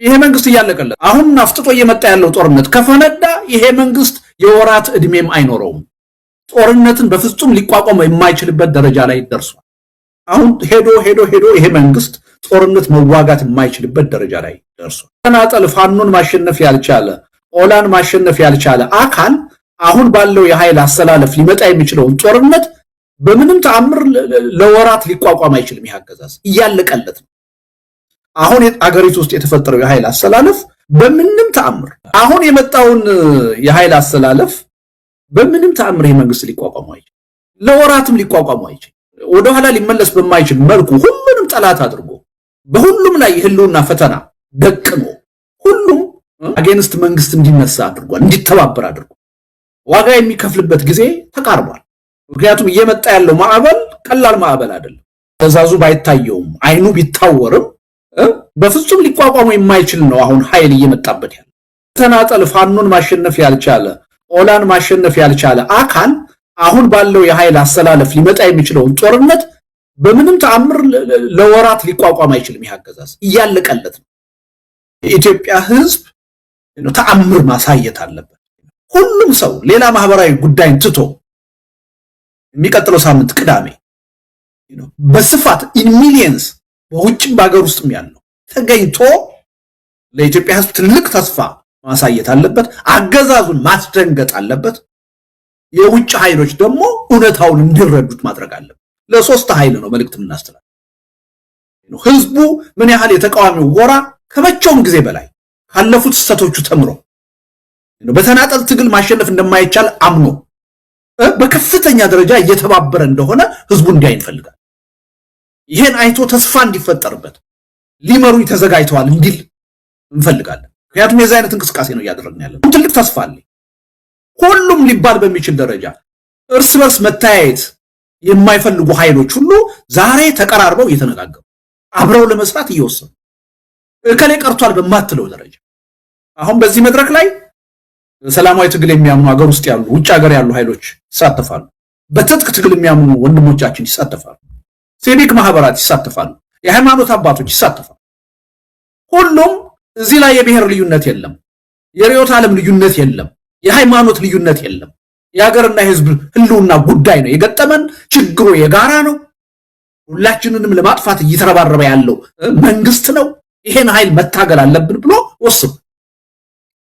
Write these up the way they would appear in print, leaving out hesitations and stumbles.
ይሄ መንግስት እያለቀለት አሁን አፍጥጦ እየመጣ ያለው ጦርነት ከፈነዳ ይሄ መንግስት የወራት እድሜም አይኖረውም። ጦርነትን በፍጹም ሊቋቋም የማይችልበት ደረጃ ላይ ደርሷል። አሁን ሄዶ ሄዶ ሄዶ ይሄ መንግስት ጦርነት መዋጋት የማይችልበት ደረጃ ላይ ደርሷል። ተናጠል ፋኖን ማሸነፍ ያልቻለ፣ ኦላን ማሸነፍ ያልቻለ አካል አሁን ባለው የኃይል አሰላለፍ ሊመጣ የሚችለውን ጦርነት በምንም ተአምር ለወራት ሊቋቋም አይችልም። ይህ አገዛዝ እያለቀለት ነው። አሁን አገሪቱ ውስጥ የተፈጠረው የኃይል አሰላለፍ በምንም ተአምር፣ አሁን የመጣውን የኃይል አሰላለፍ በምንም ተአምር ይህ መንግስት ሊቋቋሙ አይችልም። ለወራትም ሊቋቋሙ አይችልም። ወደኋላ ሊመለስ በማይችል መልኩ ሁሉንም ጠላት አድርጎ በሁሉም ላይ የህልውና ፈተና ደቅኖ ሁሉም against መንግስት እንዲነሳ አድርጓል፣ እንዲተባበር አድርጓል። ዋጋ የሚከፍልበት ጊዜ ተቃርቧል። ምክንያቱም እየመጣ ያለው ማዕበል ቀላል ማዕበል አይደለም። ትዕዛዙ ባይታየውም፣ አይኑ ቢታወርም በፍጹም ሊቋቋሙ የማይችል ነው። አሁን ኃይል እየመጣበት ያለ፣ ተናጠል ፋኖን ማሸነፍ ያልቻለ፣ ኦላን ማሸነፍ ያልቻለ አካል አሁን ባለው የኃይል አሰላለፍ ሊመጣ የሚችለውን ጦርነት በምንም ተአምር ለወራት ሊቋቋም አይችልም። ይህ አገዛዝ እያለቀለት ነው። የኢትዮጵያ ሕዝብ ተአምር ማሳየት አለበት። ሁሉም ሰው ሌላ ማህበራዊ ጉዳይን ትቶ የሚቀጥለው ሳምንት ቅዳሜ በስፋት in millions በውጭም በሀገር ውስጥም ያለው ተገኝቶ ለኢትዮጵያ ሕዝብ ትልቅ ተስፋ ማሳየት አለበት። አገዛዙን ማስደንገጥ አለበት። የውጭ ኃይሎች ደግሞ እውነታውን እንዲረዱት ማድረግ አለበት። ለሶስት ኃይል ነው መልእክት የምናስተላልፈው። ህዝቡ ምን ያህል የተቃዋሚው ጎራ ከመቼውም ጊዜ በላይ ካለፉት ስህተቶቹ ተምሮ በተናጠል ትግል ማሸነፍ እንደማይቻል አምኖ በከፍተኛ ደረጃ እየተባበረ እንደሆነ ህዝቡ እንዲያይ እንፈልጋለን። ይሄን አይቶ ተስፋ እንዲፈጠርበት፣ ሊመሩኝ ተዘጋጅተዋል እንዲል እንፈልጋለን። ምክንያቱም የዚህ አይነት እንቅስቃሴ ነው እያደረግን ያለ። ትልቅ ተስፋ አለ። ሁሉም ሊባል በሚችል ደረጃ እርስ በርስ መተያየት የማይፈልጉ ኃይሎች ሁሉ ዛሬ ተቀራርበው እየተነጋገሩ፣ አብረው ለመስራት እየወሰኑ፣ እከሌ ቀርቷል በማትለው ደረጃ አሁን በዚህ መድረክ ላይ ሰላማዊ ትግል የሚያምኑ ሀገር ውስጥ ያሉ፣ ውጭ ሀገር ያሉ ኃይሎች ይሳተፋሉ። በትጥቅ ትግል የሚያምኑ ወንድሞቻችን ይሳተፋሉ። ሲቪክ ማህበራት ይሳተፋሉ። የሃይማኖት አባቶች ይሳተፋሉ። ሁሉም እዚህ ላይ የብሔር ልዩነት የለም። የርዕዮተ ዓለም ልዩነት የለም። የሃይማኖት ልዩነት የለም። የሀገርና የሕዝብ ህልውና ጉዳይ ነው የገጠመን። ችግሩ የጋራ ነው። ሁላችንንም ለማጥፋት እየተረባረበ ያለው መንግስት ነው። ይሄን ኃይል መታገል አለብን ብሎ ወስኑ።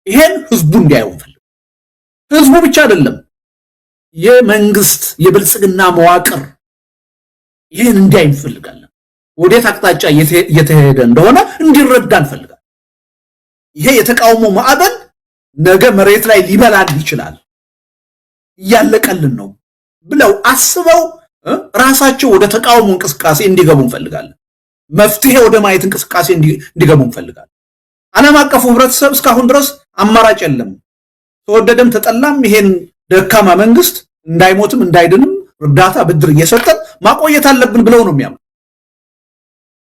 ይሄን ህዝቡ እንዲያየው እንፈልግ። ህዝቡ ብቻ አይደለም፣ የመንግስት የብልጽግና መዋቅር ይሄን እንዲያይ እንፈልጋለን። ወዴት አቅጣጫ እየተሄደ እንደሆነ እንዲረዳ እንፈልጋለን። ይሄ የተቃውሞ ማዕበል ነገ መሬት ላይ ሊበላል ይችላል፣ እያለቀልን ነው ብለው አስበው ራሳቸው ወደ ተቃውሞ እንቅስቃሴ እንዲገቡ እንፈልጋለን። መፍትሄ ወደ ማየት እንቅስቃሴ እንዲገቡ እንፈልጋለን። ዓለም አቀፉ ህብረተሰብ እስካሁን ድረስ አማራጭ የለም፣ ተወደደም ተጠላም ይሄን ደካማ መንግስት እንዳይሞትም እንዳይድንም እርዳታ ብድር እየሰጠን ማቆየት አለብን ብለው ነው የሚያምኑ።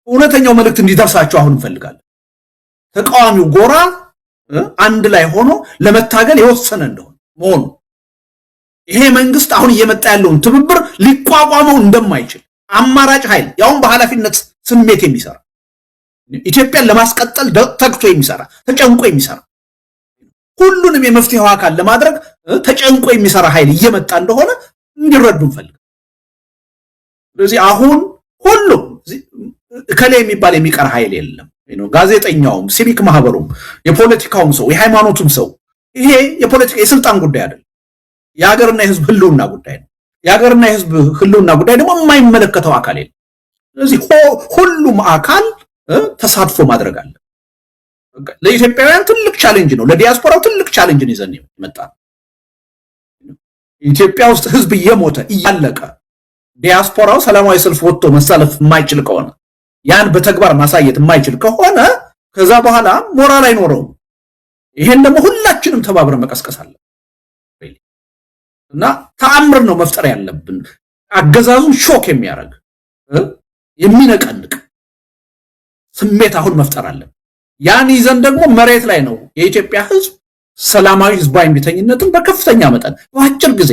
እውነተኛው መልእክት እንዲደርሳቸው አሁን እንፈልጋለን። ተቃዋሚው ጎራ አንድ ላይ ሆኖ ለመታገል የወሰነ እንደሆነ መሆኑ፣ ይሄ መንግስት አሁን እየመጣ ያለውን ትብብር ሊቋቋመው እንደማይችል፣ አማራጭ ኃይል ያውም በኃላፊነት ስሜት የሚሰራ፣ ኢትዮጵያን ለማስቀጠል ተግቶ የሚሰራ፣ ተጨንቆ የሚሰራ፣ ሁሉንም የመፍትሄው አካል ለማድረግ ተጨንቆ የሚሰራ ኃይል እየመጣ እንደሆነ እንዲረዱ እንፈልጋለን። ስለዚህ አሁን ሁሉም እከሌ የሚባል የሚቀር ኃይል የለም። ጋዜጠኛውም፣ ሲቪክ ማህበሩም፣ የፖለቲካውም ሰው፣ የሃይማኖቱም ሰው፣ ይሄ የፖለቲካ የስልጣን ጉዳይ አይደለም። የሀገርና የህዝብ ህልውና ጉዳይ ነው። የሀገርና የህዝብ ህልውና ጉዳይ ደግሞ የማይመለከተው አካል የለም። ስለዚህ ሁሉም አካል ተሳትፎ ማድረግ አለ። ለኢትዮጵያውያን ትልቅ challenge ነው። ለዲያስፖራው ትልቅ challenge ነው ይዘን የመጣ። ኢትዮጵያ ውስጥ ህዝብ እየሞተ እያለቀ ዲያስፖራው ሰላማዊ ሰልፍ ወጥቶ መሰለፍ የማይችል ከሆነ፣ ያን በተግባር ማሳየት የማይችል ከሆነ ከዛ በኋላ ሞራል አይኖረውም። ይሄን ደግሞ ሁላችንም ተባብረን መቀስቀስ አለብን እና ተአምር ነው መፍጠር ያለብን። አገዛዙን shock የሚያደርግ፣ የሚነቀንቅ ስሜት አሁን መፍጠር አለብን። ያን ይዘን ደግሞ መሬት ላይ ነው የኢትዮጵያ ህዝብ ሰላማዊ ህዝባዊ እምቢተኝነትን በከፍተኛ መጠን በአጭር ጊዜ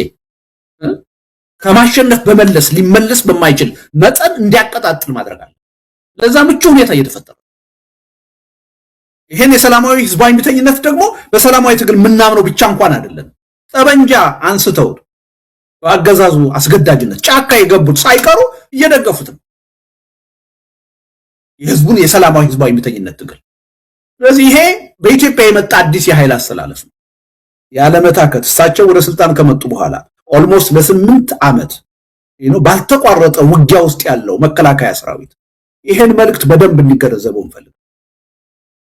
ከማሸነፍ በመለስ ሊመለስ በማይችል መጠን እንዲያቀጣጥል ማድረግ አለ። ለዛ ምቹ ሁኔታ እየተፈጠረ ይህን የሰላማዊ ህዝባዊ እምቢተኝነት ደግሞ በሰላማዊ ትግል የምናምነው ብቻ እንኳን አይደለም። ጠበንጃ አንስተው በአገዛዙ አስገዳጅነት ጫካ የገቡት ሳይቀሩ እየደገፉት ነው የህዝቡን የሰላማዊ ህዝባዊ እምቢተኝነት ትግል። ስለዚህ ይሄ በኢትዮጵያ የመጣ አዲስ የኃይል አሰላለፍ ነው። ያለመታከት እሳቸው ወደ ስልጣን ከመጡ በኋላ almost ለ8 ዓመት ባልተቋረጠ ውጊያ ውስጥ ያለው መከላከያ ሰራዊት ይሄን መልእክት በደንብ እንዲገነዘበው እንፈልግ።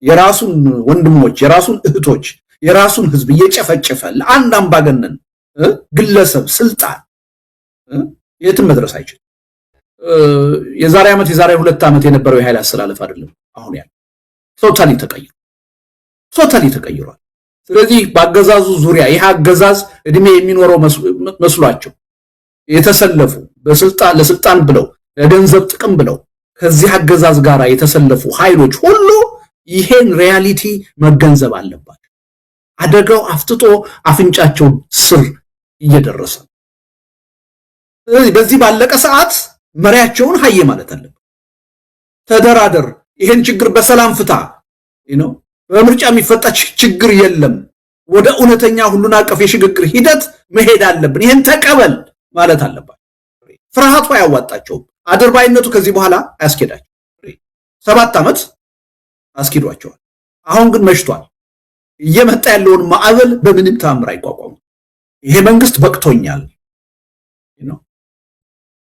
የራሱን ወንድሞች፣ የራሱን እህቶች፣ የራሱን ህዝብ እየጨፈጨፈ ለአንድ አምባገነን ግለሰብ ስልጣን የትም መድረስ አይችልም። የዛሬ ዓመት፣ የዛሬ 2 ዓመት የነበረው የኃይል አሰላለፍ አይደለም አሁን ያለው። Totally ተቀይሯል። Totally ተቀይሯል። ስለዚህ በአገዛዙ ዙሪያ ይህ አገዛዝ እድሜ የሚኖረው መስሏቸው የተሰለፉ፣ ለስልጣን ብለው፣ ለገንዘብ ጥቅም ብለው ከዚህ አገዛዝ ጋር የተሰለፉ ኃይሎች ሁሉ ይሄን reality መገንዘብ አለባቸው። አደጋው አፍጥጦ አፍንጫቸው ስር እየደረሰ፣ ስለዚህ በዚህ ባለቀ ሰዓት መሪያቸውን ሀየ ማለት አለበት። ተደራደር፣ ይሄን ችግር በሰላም ፍታ፣ በምርጫ የሚፈታ ችግር የለም። ወደ እውነተኛ ሁሉን አቀፍ የሽግግር ሂደት መሄድ አለብን። ይሄን ተቀበል ማለት አለባቸው። ፍርሃቱ አያዋጣቸውም። አድርባይነቱ ከዚህ በኋላ አያስኬዳቸው። 7 ዓመት አስኪዷቸዋል። አሁን ግን መሽቷል። እየመጣ ያለውን ማዕበል በምንም ተአምር አይቋቋሙ። ይሄ መንግስት በቅቶኛል፣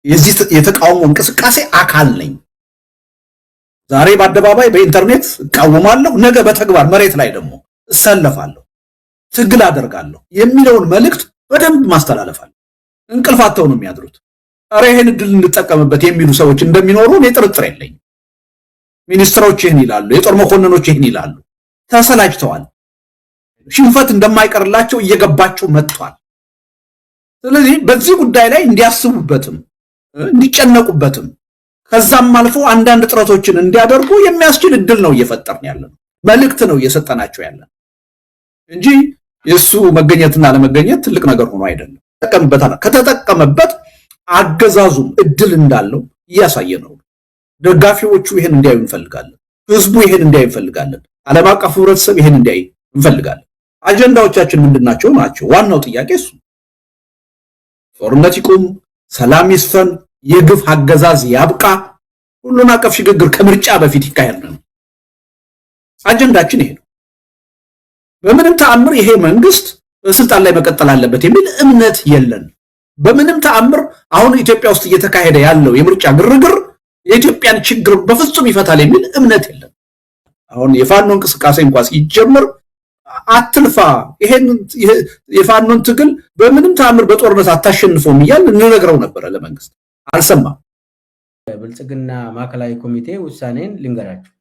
የዚህ የተቃውሞ እንቅስቃሴ አካል ነኝ። ዛሬ በአደባባይ በኢንተርኔት እቃወማለሁ፣ ነገ በተግባር መሬት ላይ ደግሞ እሰለፋለሁ፣ ትግል አደርጋለሁ የሚለውን መልእክት በደንብ ማስተላለፍ አለ። እንቅልፍ አጥተው ነው የሚያድሩት። ኧረ ይሄን እድል እንጠቀምበት የሚሉ ሰዎች እንደሚኖሩ እኔ ጥርጥር የለኝም። ሚኒስትሮች ይህን ይላሉ፣ የጦር መኮንኖች ይህን ይላሉ። ተሰላችተዋል። ሽንፈት እንደማይቀርላቸው እየገባቸው መጥቷል። ስለዚህ በዚህ ጉዳይ ላይ እንዲያስቡበትም እንዲጨነቁበትም ከዛም አልፎ አንዳንድ ጥረቶችን እንዲያደርጉ የሚያስችል እድል ነው እየፈጠርን ያለ ነው። መልእክት ነው እየሰጠናቸው ያለ እንጂ የእሱ መገኘትና አለመገኘት ትልቅ ነገር ሆኖ አይደለም። ተጠቀምበታል። ከተጠቀመበት አገዛዙም እድል እንዳለው እያሳየ ነው። ደጋፊዎቹ ይሄን እንዲያዩ እንፈልጋለን። ህዝቡ ይሄን እንዲያይ እንፈልጋለን። ዓለም አቀፉ ህብረተሰብ ይሄን እንዲያይ እንፈልጋለን። አጀንዳዎቻችን ምንድናቸው ናቸው? ዋናው ጥያቄ እሱ። ጦርነት ይቁም፣ ሰላም ይስፈን፣ የግፍ አገዛዝ ያብቃ፣ ሁሉን አቀፍ ሽግግር ከምርጫ በፊት ይካሄድ ነው። አጀንዳችን ይሄ ነው። በምንም ተአምር ይሄ መንግስት በስልጣን ላይ መቀጠል አለበት የሚል እምነት የለን። በምንም ተአምር አሁን ኢትዮጵያ ውስጥ እየተካሄደ ያለው የምርጫ ግርግር የኢትዮጵያን ችግር በፍጹም ይፈታል የሚል እምነት የለን። አሁን የፋኖ እንቅስቃሴ እንኳ ሲጀምር አትልፋ፣ ይሄን የፋኖን ትግል በምንም ተአምር በጦርነት አታሸንፈውም እያልን እንነግረው ነበረ ለመንግስት፣ አልሰማም። ብልጽግና ማዕከላዊ ኮሚቴ ውሳኔን ልንገራችሁ።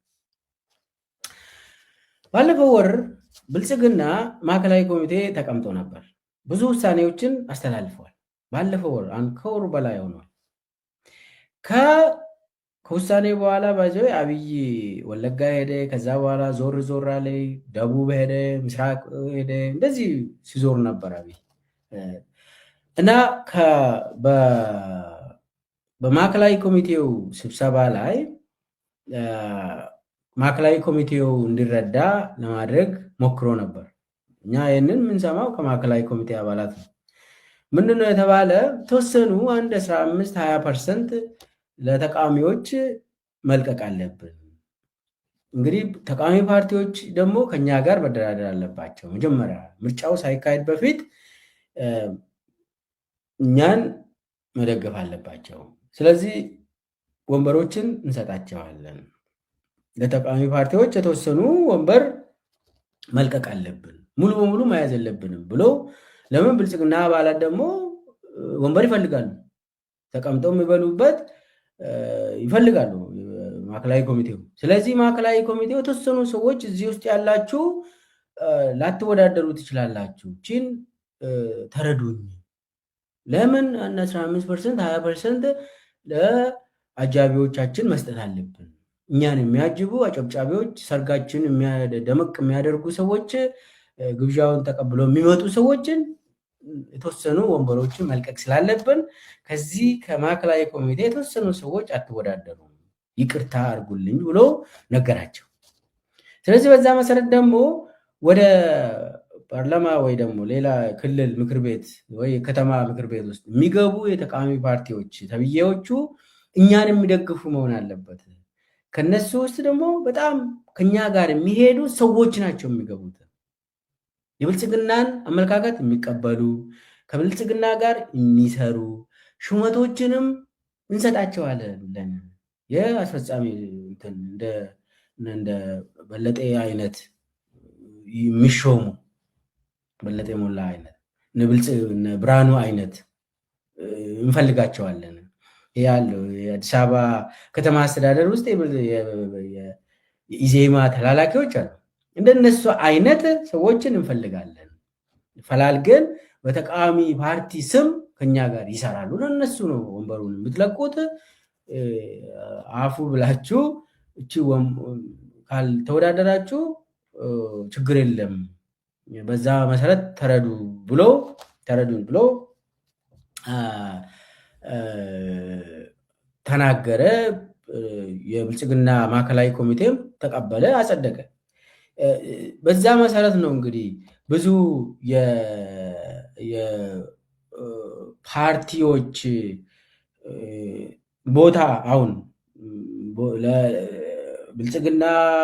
ባለፈው ወር ብልጽግና ማዕከላዊ ኮሚቴ ተቀምጦ ነበር። ብዙ ውሳኔዎችን አስተላልፈዋል። ባለፈው ወር፣ ከወሩ በላይ ሆኗል። ከውሳኔ በኋላ by the way አብይ ወለጋ ሄደ። ከዛ በኋላ ዞር ዞር አለ፣ ደቡብ ሄደ፣ ምስራቅ ሄደ። እንደዚህ ሲዞር ነበር አብይ። እና በማዕከላዊ ኮሚቴው ስብሰባ ላይ ማዕከላዊ ኮሚቴው እንዲረዳ ለማድረግ ሞክሮ ነበር። እኛ ይህንን የምንሰማው ከማዕከላዊ ኮሚቴ አባላት ነው። ምንድነው የተባለ? ተወሰኑ አንድ 15 20% ለተቃዋሚዎች መልቀቅ አለብን። እንግዲህ ተቃዋሚ ፓርቲዎች ደግሞ ከኛ ጋር መደራደር አለባቸው። መጀመሪያ ምርጫው ሳይካሄድ በፊት እኛን መደገፍ አለባቸው። ስለዚህ ወንበሮችን እንሰጣቸዋለን። ለተቃዋሚ ፓርቲዎች የተወሰኑ ወንበር መልቀቅ አለብን፣ ሙሉ በሙሉ መያዝ የለብንም ብሎ። ለምን? ብልጽግና አባላት ደግሞ ወንበር ይፈልጋሉ፣ ተቀምጠው የሚበሉበት ይፈልጋሉ ማዕከላዊ ኮሚቴው። ስለዚህ ማዕከላዊ ኮሚቴው የተወሰኑ ሰዎች እዚህ ውስጥ ያላችሁ ላትወዳደሩ ትችላላችሁ፣ ቺን ተረዱኝ። ለምን? 15% 20% ለአጃቢዎቻችን መስጠት አለብን። እኛን የሚያጅቡ አጨብጫቢዎች፣ ሰርጋችን ደመቅ የሚያደርጉ ሰዎች፣ ግብዣውን ተቀብለው የሚመጡ ሰዎችን የተወሰኑ ወንበሮችን መልቀቅ ስላለብን ከዚህ ከማዕከላዊ ኮሚቴ የተወሰኑ ሰዎች አትወዳደሩም፣ ይቅርታ አድርጉልኝ ብሎ ነገራቸው። ስለዚህ በዛ መሰረት ደግሞ ወደ ፓርላማ ወይ ደግሞ ሌላ ክልል ምክር ቤት ወይ ከተማ ምክር ቤት ውስጥ የሚገቡ የተቃዋሚ ፓርቲዎች ተብዬዎቹ እኛን የሚደግፉ መሆን አለበት። ከነሱ ውስጥ ደግሞ በጣም ከኛ ጋር የሚሄዱ ሰዎች ናቸው የሚገቡት። የብልጽግናን አመለካከት የሚቀበሉ፣ ከብልጽግና ጋር የሚሰሩ፣ ሹመቶችንም እንሰጣቸዋለን። የአስፈጻሚ እንደ በለጠ አይነት የሚሾሙ፣ በለጠ ሞላ አይነት፣ ብርሃኑ አይነት እንፈልጋቸዋለን። ያለው የአዲስ አበባ ከተማ አስተዳደር ውስጥ የኢዜማ ተላላኪዎች አሉ። እንደነሱ አይነት ሰዎችን እንፈልጋለን። ፈላልገን በተቃዋሚ ፓርቲ ስም ከኛ ጋር ይሰራሉ። ለእነሱ ነው ወንበሩን የምትለቁት። አፉ ብላችሁ እቺ ካልተወዳደራችሁ ችግር የለም፣ በዛ መሰረት ተረዱ ብሎ ተረዱን ብሎ ተናገረ። የብልጽግና ማዕከላዊ ኮሚቴም ተቀበለ፣ አጸደቀ። በዛ መሰረት ነው እንግዲህ ብዙ የፓርቲዎች ቦታ አሁን ብልጽግናዎች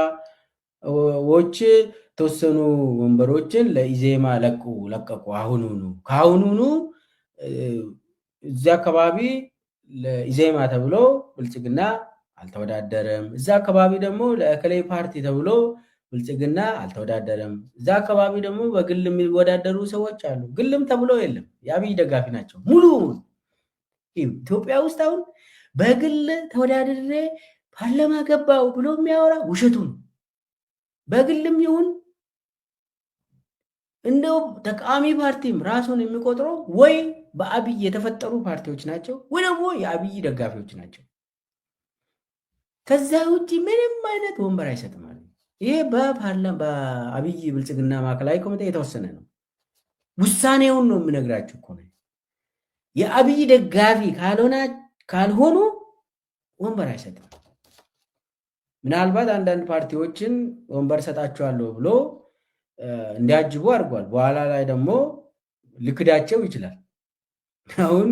የተወሰኑ ወንበሮችን ለኢዜማ ለቁ ለቀቁ። አሁኑኑ ከአሁኑኑ እዚያ አካባቢ ለኢዜማ ተብሎ ብልጽግና አልተወዳደረም። እዛ አካባቢ ደግሞ ለእከሌ ፓርቲ ተብሎ ብልጽግና አልተወዳደረም። እዛ አካባቢ ደግሞ በግል የሚወዳደሩ ሰዎች አሉ። ግልም ተብሎ የለም። የአብይ ደጋፊ ናቸው ሙሉ። ኢትዮጵያ ውስጥ አሁን በግል ተወዳድሬ ፓርላማ ገባው ብሎ የሚያወራ ውሸቱ ነው። በግልም ይሁን እንደው ተቃዋሚ ፓርቲም ራሱን የሚቆጥረው ወይ በአብይ የተፈጠሩ ፓርቲዎች ናቸው ወይ ደግሞ የአብይ ደጋፊዎች ናቸው። ከዛ ውጭ ምንም አይነት ወንበር አይሰጥም። ይሄ በፓርላማ በአብይ ብልጽግና ማዕከላዊ ኮሚቴ የተወሰነ ነው። ውሳኔውን ነው የምነግራችሁ እኮ ነው። የአብይ ደጋፊ ካልሆኑ ወንበር አይሰጥም። ምናልባት አንዳንድ ፓርቲዎችን ወንበር ሰጣቸዋለሁ ብሎ እንዲያጅቡ አድርጓል። በኋላ ላይ ደግሞ ልክዳቸው ይችላል። አሁን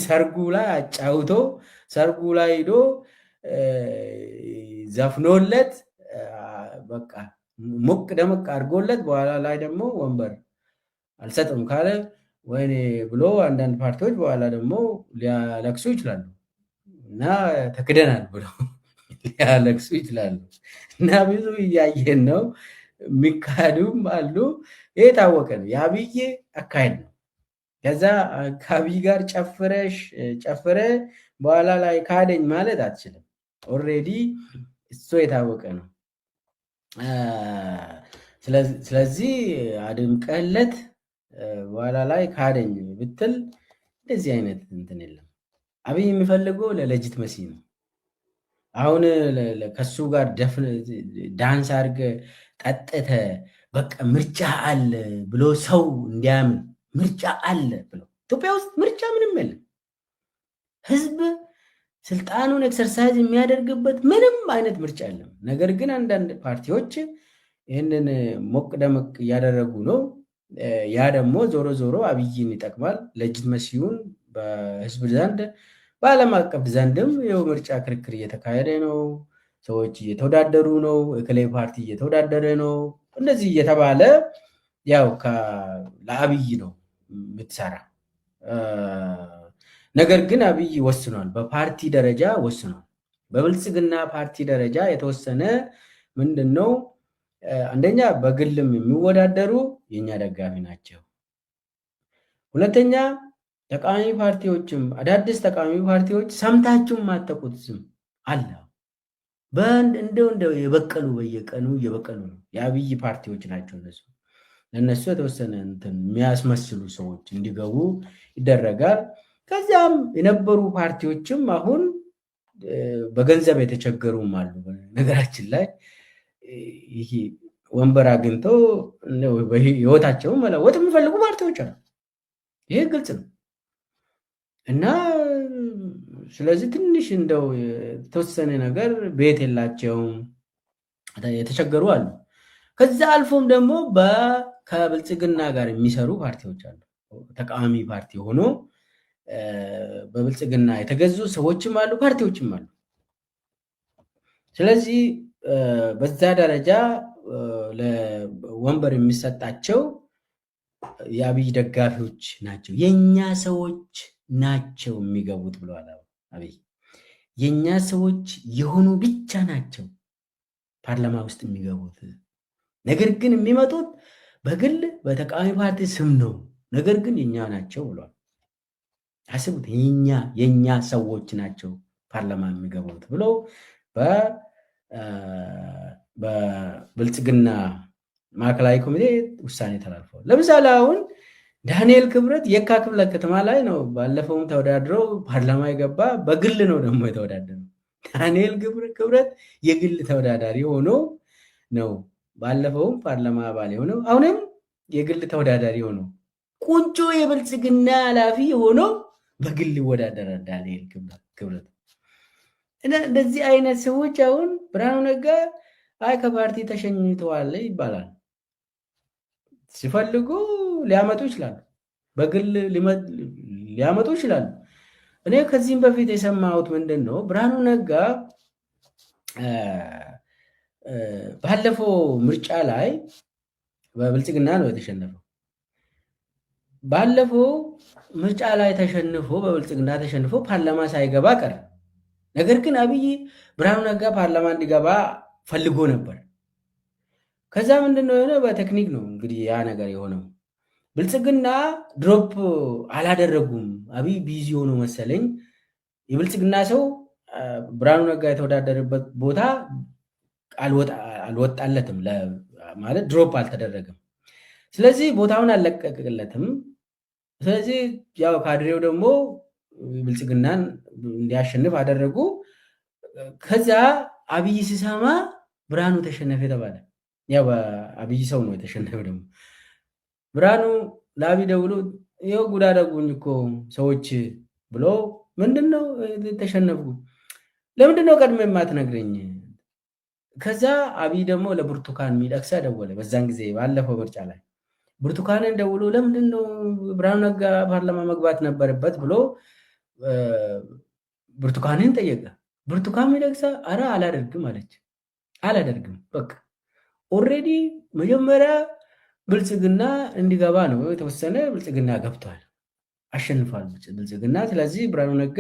ሰርጉ ላይ አጫውቶ፣ ሰርጉ ላይ ሂዶ ዘፍኖለት፣ በቃ ሞቅ ደመቅ አድርጎለት በኋላ ላይ ደግሞ ወንበር አልሰጥም ካለ ወይኔ ብሎ አንዳንድ ፓርቲዎች በኋላ ደግሞ ሊያለቅሱ ይችላሉ እና ተክደናል ብሎ ሊያለቅሱ ይችላሉ። እና ብዙ እያየን ነው። የሚካዱም አሉ። ይህ የታወቀ ነው። የአብይ አካሄድ ነው። ከዛ ከአብይ ጋር ጨፍረሽ ጨፍረ በኋላ ላይ ካደኝ ማለት አትችልም። Already እሱ የታወቀ ነው። ስለዚህ አድምቀለት በኋላ ላይ ካደኝ ብትል እንደዚህ አይነት እንትን የለም። አብይ የሚፈልገው ለ legitimacy ነው። አሁን ከሱ ጋር ዳንስ አድርገ ጠጥተ በቃ ምርጫ አለ ብሎ ሰው እንዲያምን፣ ምርጫ አለ ብሎ፣ ኢትዮጵያ ውስጥ ምርጫ ምንም የለም። ህዝብ ስልጣኑን exercise የሚያደርግበት ምንም አይነት ምርጫ የለም። ነገር ግን አንዳንድ ፓርቲዎች ይህንን ሞቅ ደመቅ እያደረጉ ነው። ያ ደግሞ ዞሮ ዞሮ አብይን ይጠቅማል። Legitimacy ውን በህዝብ ዘንድ፣ በዓለም አቀፍ ዘንድም ይኸው ምርጫ ክርክር እየተካሄደ ነው። ሰዎች እየተወዳደሩ ነው። እከሌ ፓርቲ እየተወዳደረ ነው። እንደዚህ እየተባለ ያው ለአብይ ነው የምትሰራ። ነገር ግን አብይ ወስኗል። በፓርቲ ደረጃ ወስኗል። በብልጽግና ፓርቲ ደረጃ የተወሰነ ምንድን ነው? አንደኛ በግልም የሚወዳደሩ የኛ ደጋፊ ናቸው። ሁለተኛ ተቃዋሚ ፓርቲዎችም፣ አዳዲስ ተቃዋሚ ፓርቲዎች ሰምታችሁም ማታውቁት ስም አለ። እንደው እንደው የበቀሉ በየቀኑ እየበቀሉ ነው። የአብይ ፓርቲዎች ናቸው እነሱ። ለእነሱ የተወሰነ እንትን የሚያስመስሉ ሰዎች እንዲገቡ ይደረጋል። ከዚያም የነበሩ ፓርቲዎችም አሁን በገንዘብ የተቸገሩም አሉ። ነገራችን ላይ ይሄ ወንበር አግኝተው ህይወታቸውን መለወጥ የሚፈልጉ ፓርቲዎች አሉ። ይሄ ግልጽ ነው። እና ስለዚህ ትንሽ እንደው የተወሰነ ነገር ቤት የላቸውም፣ የተቸገሩ አሉ። ከዛ አልፎም ደግሞ ከብልጽግና ጋር የሚሰሩ ፓርቲዎች አሉ። ተቃዋሚ ፓርቲ ሆኖ በብልጽግና የተገዙ ሰዎችም አሉ፣ ፓርቲዎችም አሉ። ስለዚህ በዛ ደረጃ ለወንበር የሚሰጣቸው የአብይ ደጋፊዎች ናቸው። የኛ ሰዎች ናቸው የሚገቡት ብለዋል አብይ። የኛ ሰዎች የሆኑ ብቻ ናቸው ፓርላማ ውስጥ የሚገቡት። ነገር ግን የሚመጡት በግል በተቃዋሚ ፓርቲ ስም ነው። ነገር ግን የኛ ናቸው ብሏል። አስቡት፣ የኛ ሰዎች ናቸው ፓርላማ የሚገቡት ብሎ በብልጽግና ማዕከላዊ ኮሚቴ ውሳኔ ተላልፈዋል። ለምሳሌ አሁን ዳንኤል ክብረት የካ ክፍለ ከተማ ላይ ነው ባለፈውም ተወዳድሮ ፓርላማ የገባ፣ በግል ነው ደግሞ የተወዳደረው። ዳንኤል ክብረት የግል ተወዳዳሪ ሆኖ ነው ባለፈውም ፓርላማ አባል የሆነው፣ አሁንም የግል ተወዳዳሪ ሆኖ ቁንጮ የብልጽግና ኃላፊ ሆኖ በግል ይወዳደራል ዳንኤል ክብረት። እና እንደዚህ አይነት ሰዎች አሁን ብርሃኑ ነጋ አይ ከፓርቲ ተሸኝተዋል ይባላል። ሲፈልጉ ሊያመጡ ይችላሉ፣ በግል ሊያመጡ ይችላሉ። እኔ ከዚህም በፊት የሰማሁት ምንድን ነው፣ ብርሃኑ ነጋ ባለፈው ምርጫ ላይ በብልጽግና ነው የተሸነፈው። ባለፈው ምርጫ ላይ ተሸንፎ፣ በብልጽግና ተሸንፎ ፓርላማ ሳይገባ ቀረ። ነገር ግን አብይ ብርሃኑ ነጋ ፓርላማ እንዲገባ ፈልጎ ነበር። ከዛ ምንድነው የሆነ፣ በቴክኒክ ነው እንግዲህ ያ ነገር የሆነው። ብልጽግና drop አላደረጉም። አብይ busy ሆኖ መሰለኝ የብልጽግና ሰው ብርሃኑ ነጋ የተወዳደረበት ቦታ አልወጣለትም፣ ማለት drop አልተደረገም። ስለዚህ ቦታውን አልለቀቅለትም። ስለዚህ ያው ካድሬው ደግሞ ብልጽግናን እንዲያሸንፍ አደረጉ። ከዛ አብይ ሲሰማ ብርሃኑ ተሸነፈ የተባለ፣ ያው አብይ ሰው ነው የተሸነፈ። ደግሞ ብርሃኑ ለአብይ ደውሎ ይኸው ጉድ አደረጉኝ እኮ ሰዎች ብሎ፣ ምንድነው ተሸነፍኩ? ለምንድነው ቀድሜ የማትነግረኝ? ከዛ አብይ ደግሞ ለብርቱካን ሚደቅሳ ደወለ። በዛን ጊዜ ባለፈው ምርጫ ላይ ብርቱካንን ደውሎ ለምንድን ነው ብርሃኑ ነጋ ፓርላማ መግባት ነበረበት ብሎ ብርቱካንን ጠየቀ። ብርቱካን ሚደቅሳ አረ አላደርግም አለች። አላደርግም፣ በቃ already መጀመሪያ ብልጽግና እንዲገባ ነው የተወሰነ፣ ብልጽግና ገብቷል፣ አሸንፏል ብልጽግና። ስለዚህ ብርሃኑ ነጋ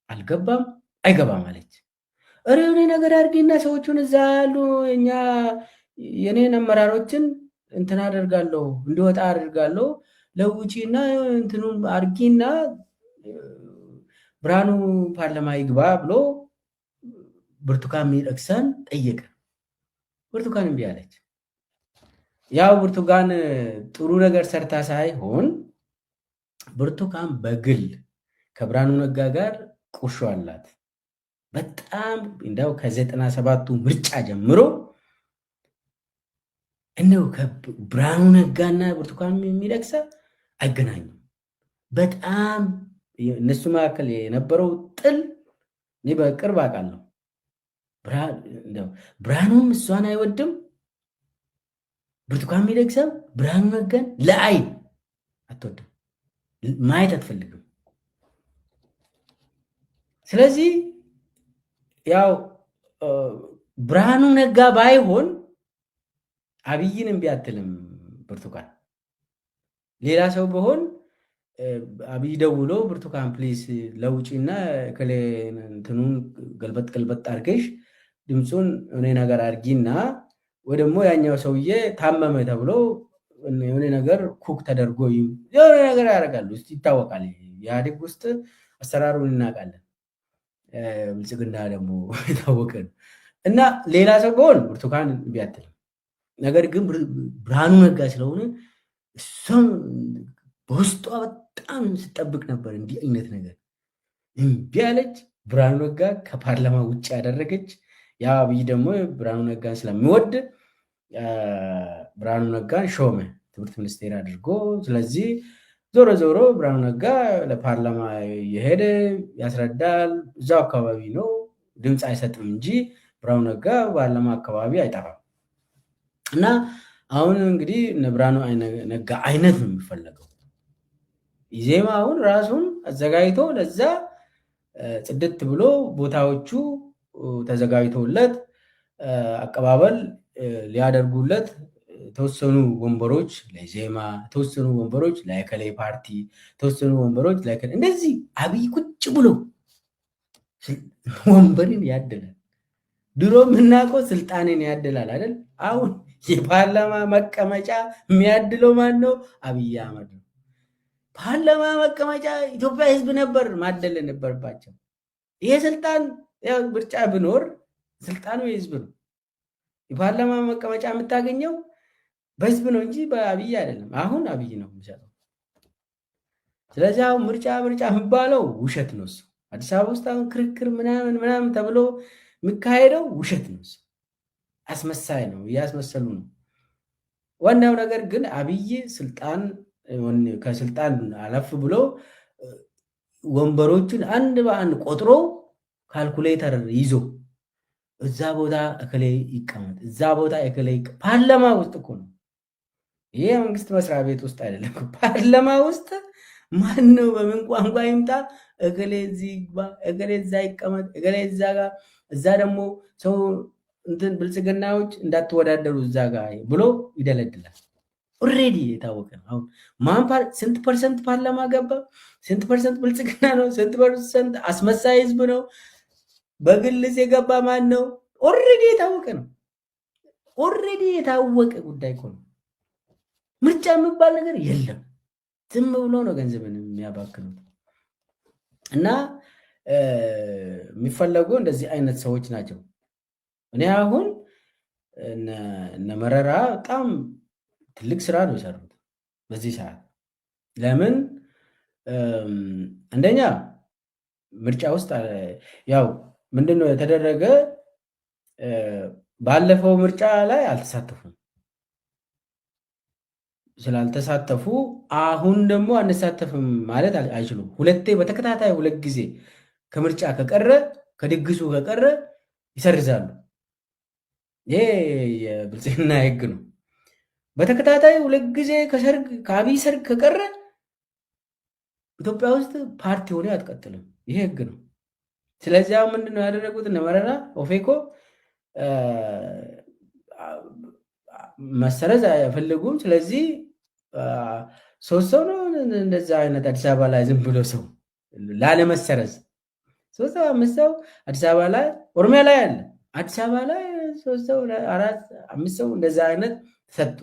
አልገባም፣ አይገባም አለች። እረ የሆነ ነገር አድርጊና ሰዎቹን እዛ ያሉ እኛ የኔን አመራሮችን እንትን አደርጋለሁ፣ እንዲወጣ አደርጋለሁ፣ ለውጪና እንትኑን አድርጊና ብርሃኑ ፓርላማ ይግባ ብሎ ብርቱካን ሚደቅሳን ጠየቀ። ብርቱካን እምቢ አለች። ያው ብርቱካን ጥሩ ነገር ሰርታ ሳይሆን ብርቱካን በግል ከብርሃኑ ነጋ ጋር ቁርሾ አላት። በጣም እንደው ከ97ቱ ምርጫ ጀምሮ እንደው ከብርሃኑ ነጋና ብርቱካን ሚደቅሳ አይገናኙም። በጣም እነሱ መካከል የነበረው ጥል እኔ በቅርብ አውቃለሁ። ብርሃኑም እሷን አይወድም፣ ብርቱካን ሚደቅሳም ብርሃኑ ነጋን ለአይን አትወድም፣ ማየት አትፈልግም። ስለዚህ ያው ብርሃኑ ነጋ ባይሆን አብይን እምቢ አትልም ብርቱካን። ሌላ ሰው በሆን አብይ ደውሎ ብርቱካን please ለውጪና ከሌ እንትኑን ገልበጥ ገልበጥ አድርገሽ ድምፁን የሆነ ነገር አድርጊና፣ ወይ ደግሞ ያኛው ሰውዬ ታመመ ተብሎ የሆነ ነገር cook ተደርጎ የሆነ ነገር ያደርጋሉ። ይታወቃል። ኢህአዴግ ውስጥ አሰራሩን እናውቃለን። ብልጽግና ደግሞ የታወቀ ነው። እና ሌላ ሰው ቢሆን ብርቱካን እምቢ አትልም። ነገር ግን ብርሃኑ ነጋ ስለሆነ እሷም በውስጧ በጣም ስጠብቅ ነበር እንዲህ አይነት ነገር፣ እምቢ አለች። ብርሃኑ ነጋ ከፓርላማ ውጭ ያደረገች። ያ አብይ ደግሞ ብርሃኑ ነጋን ስለሚወድ ብርሃኑ ነጋን ሾመ ትምህርት ሚኒስቴር አድርጎ። ስለዚህ ዞሮ ዞሮ ብርሃኑ ነጋ ለፓርላማ የሄደ ያስረዳል። እዛው አካባቢ ነው፣ ድምፅ አይሰጥም እንጂ ብርሃኑ ነጋ ፓርላማ አካባቢ አይጠፋም። እና አሁን እንግዲህ እነ ብርሃኑ ነጋ አይነት ነው የሚፈለገው። ኢዜማ አሁን ራሱን አዘጋጅቶ ለዛ ጽድት ብሎ ቦታዎቹ ተዘጋጅቶለት አቀባበል ሊያደርጉለት የተወሰኑ ወንበሮች ለኢዜማ፣ የተወሰኑ ወንበሮች ለእከሌ ፓርቲ፣ የተወሰኑ ወንበሮች ለእከሌ፣ እንደዚህ አብይ ቁጭ ብሎ ወንበርን ያድላል። ድሮ የምናውቀው ስልጣንን ያድላል አይደል? አሁን የፓርላማ መቀመጫ የሚያድለው ማን ነው? አብይ አህመድ ነው። ፓርላማ መቀመጫ ኢትዮጵያ ሕዝብ ነበር ማደል የነበረባቸው። ይሄ ስልጣን ያው ምርጫ ቢኖር ስልጣኑ የህዝብ ነው። የፓርላማ መቀመጫ የምታገኘው በህዝብ ነው እንጂ በአብይ አይደለም። አሁን አብይ ነው የሚሰጠው። ስለዚህ አሁን ምርጫ ምርጫ የሚባለው ውሸት ነው። እሱ አዲስ አበባ ውስጥ አሁን ክርክር ምናምን ምናምን ተብሎ የሚካሄደው ውሸት ነው። እሱ አስመሳይ ነው፣ እያስመሰሉ ነው። ዋናው ነገር ግን አብይ ስልጣን ከስልጣን አለፍ ብሎ ወንበሮቹን አንድ በአንድ ቆጥሮ ካልኩሌተር ይዞ እዛ ቦታ እከሌ ይቀመጥ፣ እዛ ቦታ እከሌ ይቀመጥ። ፓርላማ ውስጥ እኮ ነው ይሄ፣ የመንግስት መስሪያ ቤት ውስጥ አይደለም። ፓርላማ ውስጥ ማን ነው በምን ቋንቋ ይምጣ፣ እከሌ እዚህ ይግባ፣ እከሌ እዛ ይቀመጥ፣ እከሌ እዛ ጋር፣ እዛ ደግሞ ሰው እንትን ብልጽግናዎች እንዳትወዳደሩ እዛ ጋር ብሎ ይደለድላል። Already የታወቀ ነው። አሁን ማን ስንት percent ፓርላማ ገባ፣ ስንት percent ብልጽግና ነው፣ ስንት percent አስመሳይ ህዝብ ነው፣ በግልጽ የገባ ማን ነው? Already የታወቀ ነው። Already የታወቀ ጉዳይ እኮ ነው። ምርጫ የሚባል ነገር የለም። ዝም ብሎ ነው ገንዘብን የሚያባክኑት። እና የሚፈለጉ እንደዚህ አይነት ሰዎች ናቸው። እኔ አሁን እነ መረራ በጣም ትልቅ ስራ ነው የሰሩት በዚህ ሰዓት። ለምን አንደኛ ምርጫ ውስጥ ያው ምንድነው የተደረገ፣ ባለፈው ምርጫ ላይ አልተሳተፉም። ስላልተሳተፉ አሁን ደግሞ አንሳተፍም ማለት አይችሉም። ሁለቴ በተከታታይ ሁለት ጊዜ ከምርጫ ከቀረ፣ ከድግሱ ከቀረ ይሰርዛሉ። ይሄ የብልጽግና ህግ ነው። በተከታታይ ሁለት ጊዜ ከሰርግ ከአብይ ሰርግ ከቀረ ኢትዮጵያ ውስጥ ፓርቲ ሆነ አትቀጥልም። ይሄ ህግ ነው። ስለዚህ አሁን ምንድነው ያደረጉት? እነ መረራ ኦፌኮ መሰረዝ አይፈልጉም። ስለዚህ ሶስት ሰው ነው እንደዛ አይነት አዲስ አበባ ላይ ዝም ብሎ ሰው ላለመሰረዝ 3 ሰው 5 ሰው አዲስ አበባ ላይ፣ ኦሮሚያ ላይ አለ፣ አዲስ አበባ ላይ 3 ሰው 4 5 ሰው እንደዛ አይነት ሰጡ።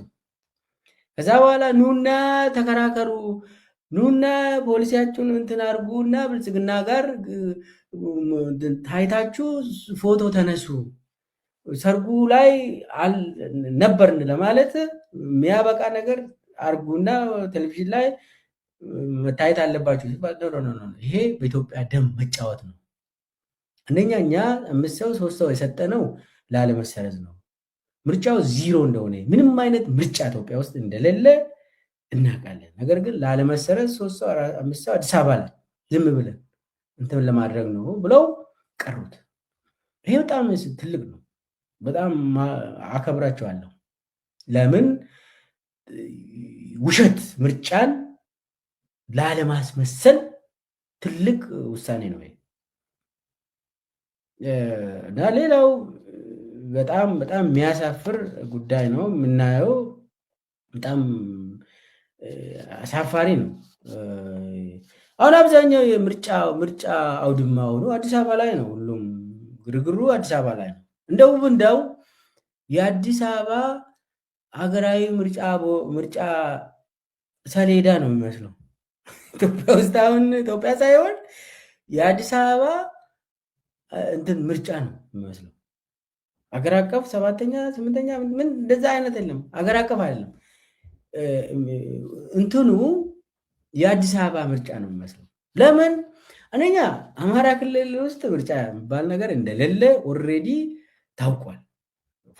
ከዛ በኋላ ኑና ተከራከሩ፣ ኑና ፖሊሲያችሁን እንትን አድርጉና ብልጽግና ጋር ታይታችሁ ፎቶ ተነሱ፣ ሰርጉ ላይ ነበርን ለማለት የሚያበቃ ነገር አድርጉና ቴሌቪዥን ላይ መታየት አለባችሁ። ይሄ በኢትዮጵያ ደም መጫወት ነው። አንደኛ እኛ 5 ሰው 3 ሰው የሰጠነው ላለመሰረዝ ነው። ምርጫው ዚሮ እንደሆነ ምንም አይነት ምርጫ ኢትዮጵያ ውስጥ እንደሌለ እናውቃለን። ነገር ግን ላለመሰረዝ 3 ሰው 5 ሰው አዲስ አበባ ላይ ዝም ብለን እንትን ለማድረግ ነው ብለው ቀሩት። ይሄ በጣም ትልቅ ነው። በጣም አከብራቸዋለሁ። ለምን ውሸት ምርጫን ላለማስመሰል ትልቅ ውሳኔ ነው ይሄ። እና ሌላው በጣም በጣም የሚያሳፍር ጉዳይ ነው የምናየው። በጣም አሳፋሪ ነው። አሁን አብዛኛው የምርጫ ምርጫ አውድማ ሆኖ አዲስ አበባ ላይ ነው። ሁሉም ግርግሩ አዲስ አበባ ላይ ነው። እንደው የአዲስ አበባ ሀገራዊ ምርጫ ሰሌዳ ነው የሚመስለው። ኢትዮጵያ ውስጥ አሁን ኢትዮጵያ ሳይሆን የአዲስ አበባ እንትን ምርጫ ነው የሚመስለው። ሀገር አቀፍ 7ኛ 8ኛ ምን እንደዛ አይነት የለም። ሀገር አቀፍ አይደለም። እንትኑ የአዲስ አበባ ምርጫ ነው የሚመስለው። ለምን? አንደኛ አማራ ክልል ውስጥ ምርጫ የሚባል ነገር እንደሌለ already ታውቋል።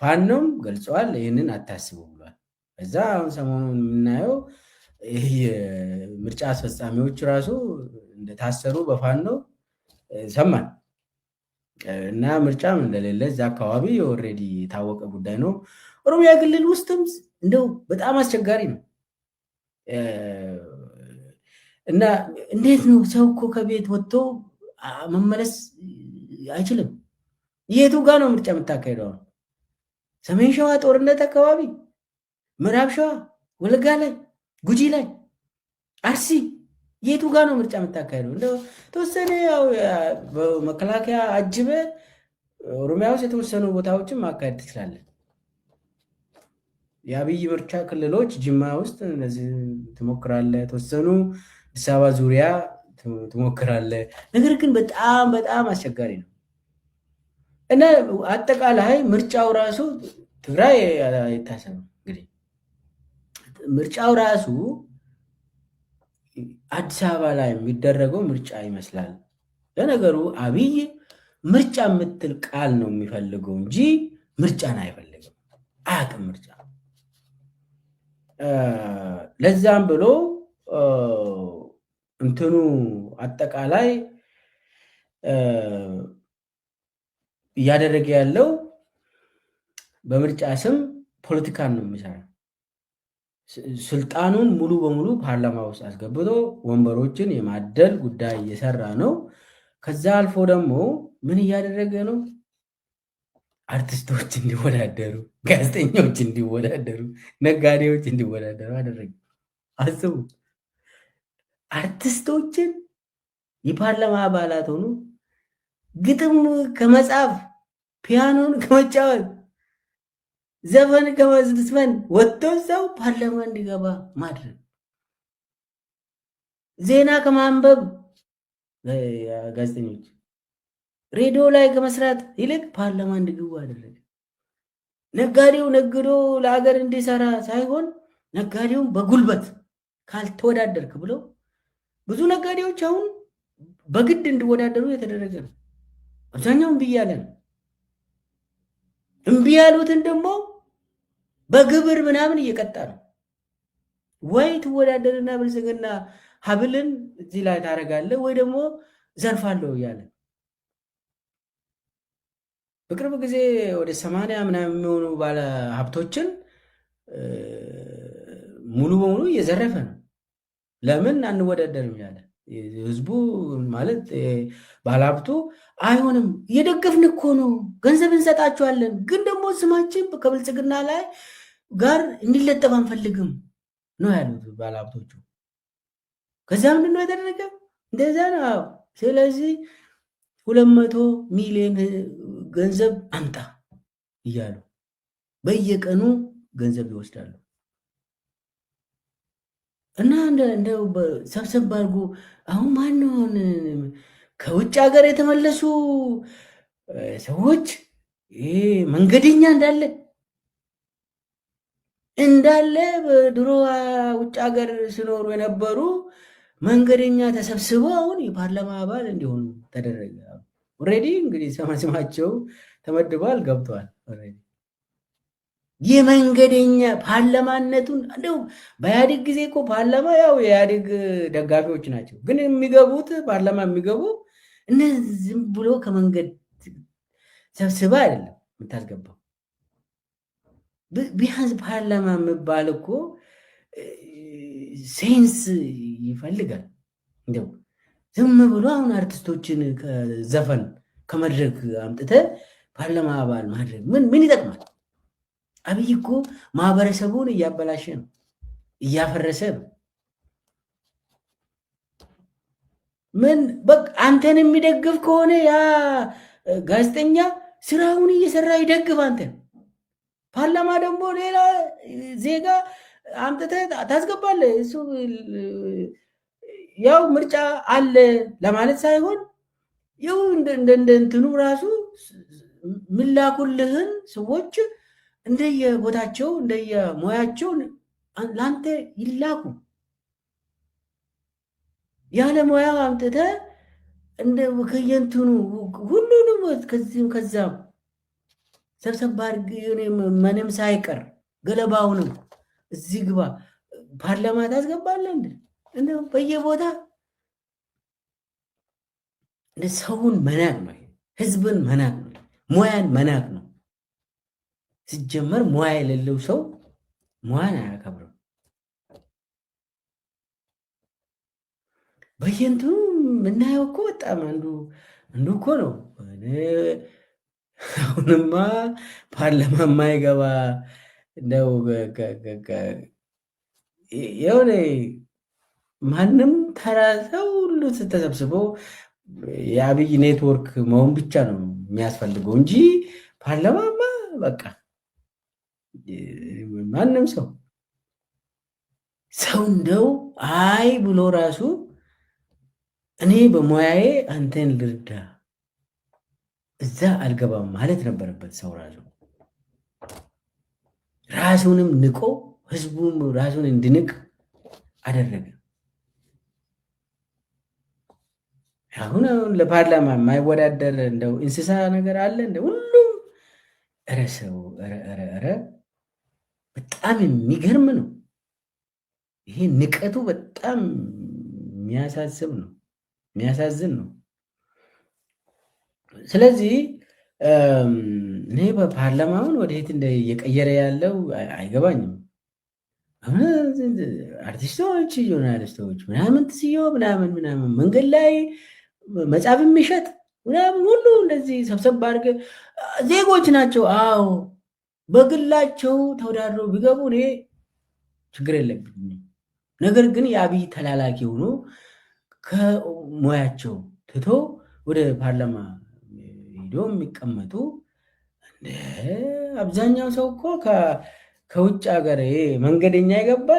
ፋኖም ገልጸዋል። ይህንን አታስቡ ብሏል። ከዛ አሁን ሰሞኑን የምናየው ይህ የምርጫ አስፈጻሚዎች ራሱ እንደታሰሩ በፋኖ ሰማን። እና ምርጫም እንደሌለ እዛ አካባቢ already የታወቀ ጉዳይ ነው። ኦሮሚያ ክልል ውስጥም እንደው በጣም አስቸጋሪ ነው። እና እንዴት ነው ሰው እኮ ከቤት ወጥቶ መመለስ አይችልም። የቱ ጋ ነው ምርጫ የምታካሄደው? ሰሜን ሸዋ ጦርነት አካባቢ፣ ምዕራብ ሸዋ፣ ወለጋ ላይ፣ ጉጂ ላይ፣ አርሲ የቱ ጋ ነው ምርጫ የምታካሄደው? እንደው ተወሰነ ያው በመከላከያ አጅበ ኦሮሚያ ውስጥ የተወሰኑ ቦታዎችን ማካሄድ ትችላለን። የአብይ ምርጫ ክልሎች ጅማ ውስጥ እነዚህ ትሞክራለህ፣ የተወሰኑ አዲስ አበባ ዙሪያ ትሞክራለህ። ነገር ግን በጣም በጣም አስቸጋሪ ነው እና አጠቃላይ ምርጫው ራሱ ትግራይ አይታሰብም። እንግዲህ ምርጫው ራሱ አዲስ አበባ ላይ የሚደረገው ምርጫ ይመስላል። ለነገሩ አብይ ምርጫ የምትል ቃል ነው የሚፈልገው እንጂ ምርጫን አይፈልግም፣ አያውቅም ምርጫ። ለዛም ብሎ እንትኑ አጠቃላይ እያደረገ ያለው በምርጫ ስም ፖለቲካን ነው የሚሰራ። ስልጣኑን ሙሉ በሙሉ ፓርላማ ውስጥ አስገብቶ ወንበሮችን የማደል ጉዳይ እየሰራ ነው። ከዛ አልፎ ደግሞ ምን እያደረገ ነው? አርቲስቶች እንዲወዳደሩ፣ ጋዜጠኞች እንዲወዳደሩ፣ ነጋዴዎች እንዲወዳደሩ አደረገ። አስቡ፣ አርቲስቶችን የፓርላማ አባላት ሆኑ ግጥም ከመጻፍ ፒያኖን ከመጫወት ዘፈን ከመዝፈን ወጥቶ ሰው ፓርላማ እንዲገባ ማድረግ፣ ዜና ከማንበብ ጋዜጠኞች ሬዲዮ ላይ ከመስራት ይልቅ ፓርላማ እንዲገቡ አደረገ። ነጋዴው ነግዶ ለሀገር እንዲሰራ ሳይሆን ነጋዴውን በጉልበት ካልተወዳደርክ ብለው ብዙ ነጋዴዎች አሁን በግድ እንዲወዳደሩ የተደረገ ነው። አብዛኛው እምቢ እያለ ነው። እምቢ ያሉትን ደግሞ በግብር ምናምን እየቀጣ ነው። ወይ ትወዳደርና ብልጽግና ሀብልን እዚህ ላይ ታደርጋለህ ወይ ደግሞ ዘርፋለሁ እያለ በቅርብ ጊዜ ወደ 80 ምናምን የሚሆኑ ባለ ሀብቶችን ሙሉ በሙሉ እየዘረፈ ነው። ለምን አንወዳደርም ያለ ህዝቡ ማለት ባለሀብቱ አይሆንም፣ እየደገፍን እኮ ነው፣ ገንዘብ እንሰጣቸዋለን፣ ግን ደግሞ ስማችን ከብልጽግና ላይ ጋር እንዲለጠፍ አንፈልግም ነው ያሉት ባለሀብቶቹ። ከዚያ ምንድን ነው የተደረገ? እንደዛ ነው። ስለዚህ 200 ሚሊዮን ገንዘብ አምጣ እያሉ በየቀኑ ገንዘብ ይወስዳሉ። እና እንደው ሰብሰብ አድርጎ አሁን ማነው ከውጭ ሀገር የተመለሱ ሰዎች ይሄ መንገደኛ እንዳለ እንዳለ በድሮ ውጭ ሀገር ሲኖሩ የነበሩ መንገደኛ ተሰብስበው አሁን የፓርላማ አባል እንዲሆኑ ተደረገ። Already እንግዲህ ስማቸው ተመድበዋል፣ ገብተዋል። Already የመንገደኛ ፓርላማነቱን እንደው በኢህአዴግ ጊዜ እኮ ፓርላማ ያው የኢህአዴግ ደጋፊዎች ናቸው፣ ግን የሚገቡት ፓርላማ የሚገቡ እነዚህ ዝም ብሎ ከመንገድ ሰብስባ አይደለም የምታስገባው። ቢያንስ ፓርላማ የሚባል እኮ sense ይፈልጋል። እንደው ዝም ብሎ አሁን አርቲስቶችን ከዘፈን ከመድረክ አምጥተህ ፓርላማ አባል ማድረግ ምን ይጠቅማል? አብይ እኮ ማህበረሰቡን እያበላሸ ነው፣ እያፈረሰ ነው። ምን በቃ አንተን የሚደግፍ ከሆነ ያ ጋዜጠኛ ስራውን እየሰራ ይደግፍ አንተን። ፓርላማ ደግሞ ሌላ ዜጋ አምጥተህ ታስገባለህ። እሱ ያው ምርጫ አለ ለማለት ሳይሆን ያው እንደ እንትኑ ራሱ ምላኩልህን ሰዎች እንደየቦታቸው እንደየሙያቸው ለአንተ ይላኩ። ያለ ሙያ አምጥተህ እንደ ከየእንትኑ ሁሉንም ከዚህም ከዛም ሰብሰብ አድርገህ ምንም ሳይቀር ገለባውንም እዚህ ግባ ፓርላማ ታስገባለህ። እንደ በየቦታ እንደ ሰውን መናቅ ነው። ህዝብን መናቅ ነው። ሙያን መናቅ ነው። ሲጀመር ሙያ የሌለው ሰው ሙያን አያከብርም። በየእንትኑ የምናየው እኮ በጣም አንዱ አንዱ እኮ ነው። አሁንማ ፓርላማ የማይገባ እንደው የሆነ ማንም ተራ ሰው ሁሉ ተሰብስቦ የአብይ ኔትወርክ መሆን ብቻ ነው የሚያስፈልገው እንጂ ፓርላማማ በቃ ማንም ሰው ሰው እንደው አይ ብሎ ራሱ እኔ በሙያዬ አንተን ልርዳ እዛ አልገባም ማለት ነበረበት። ሰው ራሱ ራሱንም ንቆ ህዝቡም ራሱን እንዲንቅ አደረገ። አሁን አሁን ለፓርላማ የማይወዳደር እንደው እንስሳ ነገር አለ እንደ ሁሉም። ኧረ ሰው ኧረ ኧረ በጣም የሚገርም ነው። ይሄ ንቀቱ በጣም የሚያሳስብ ነው፣ የሚያሳዝን ነው። ስለዚህ እኔ በፓርላማውን ወደየት እየቀየረ ያለው አይገባኝም። አርቲስቶች፣ journalist ኦች ምናምን ትስዮ ምናምን ምናምን መንገድ ላይ መጽሐፍ የሚሸጥ ምናምን ሁሉ እንደዚህ ሰብሰብ አድርገህ ዜጎች ናቸው። አዎ በግላቸው ተወዳድረው ቢገቡ እኔ ችግር የለብኝም። ነገር ግን የአብይ ተላላኪ ሆኖ ከሙያቸው ትቶ ወደ ፓርላማ ሄዶ የሚቀመጡ አብዛኛው ሰው እኮ ከውጭ ሀገር መንገደኛ የገባ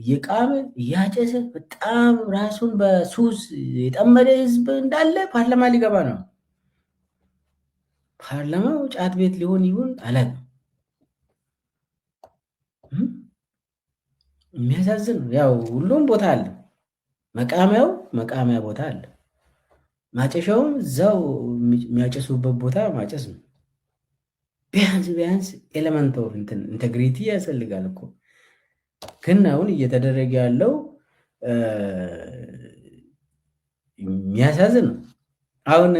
እየቃመ እያጨሰ በጣም ራሱን በሱስ የጠመደ ህዝብ እንዳለ ፓርላማ ሊገባ ነው። ፓርላማው ጫት ቤት ሊሆን ይሁን አላውቅም። የሚያሳዝን ነው። ያው ሁሉም ቦታ አለ፣ መቃሚያው መቃሚያ ቦታ አለ፣ ማጨሻውም እዛው የሚያጨሱበት ቦታ ማጨስ ነው። ቢያንስ ቢያንስ element of integrity ያስፈልጋል እኮ። ግን አሁን እየተደረገ ያለው የሚያሳዝን ነው። አሁን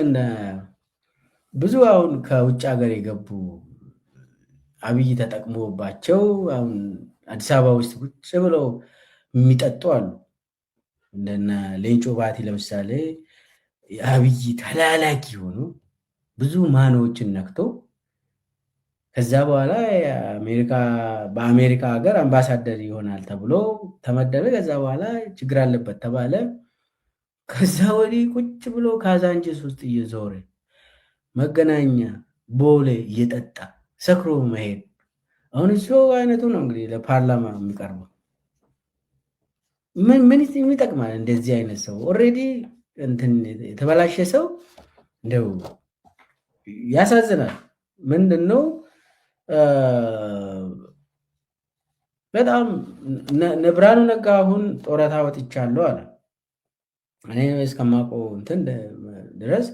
ብዙ አሁን ከውጭ ሀገር የገቡ አብይ ተጠቅሞባቸው አሁን አዲስ አበባ ውስጥ ቁጭ ብለው የሚጠጡ አሉ። እንደነ ሌንጮ ባቲ ለምሳሌ የአብይ ተላላኪ ሆኖ ብዙ ማኖዎችን ነክቶ ከዛ በኋላ በአሜሪካ ሀገር አምባሳደር ይሆናል ተብሎ ተመደበ። ከዛ በኋላ ችግር አለበት ተባለ። ከዛ ወዲህ ቁጭ ብሎ ካዛንቺስ ውስጥ እየዞረ መገናኛ ቦሌ እየጠጣ ሰክሮ መሄድ። አሁን እሱ አይነቱ ነው እንግዲህ ለፓርላማ የሚቀርበው። ምን ምን ይጠቅማል እንደዚህ አይነት ሰው? Already እንትን የተበላሸ ሰው እንደው ያሳዝናል። ምንድን ነው በጣም ብርሃኑ ነጋ አሁን ጡረታ ወጥቻለሁ አለ። እኔ እስከማውቀው እንትን ድረስ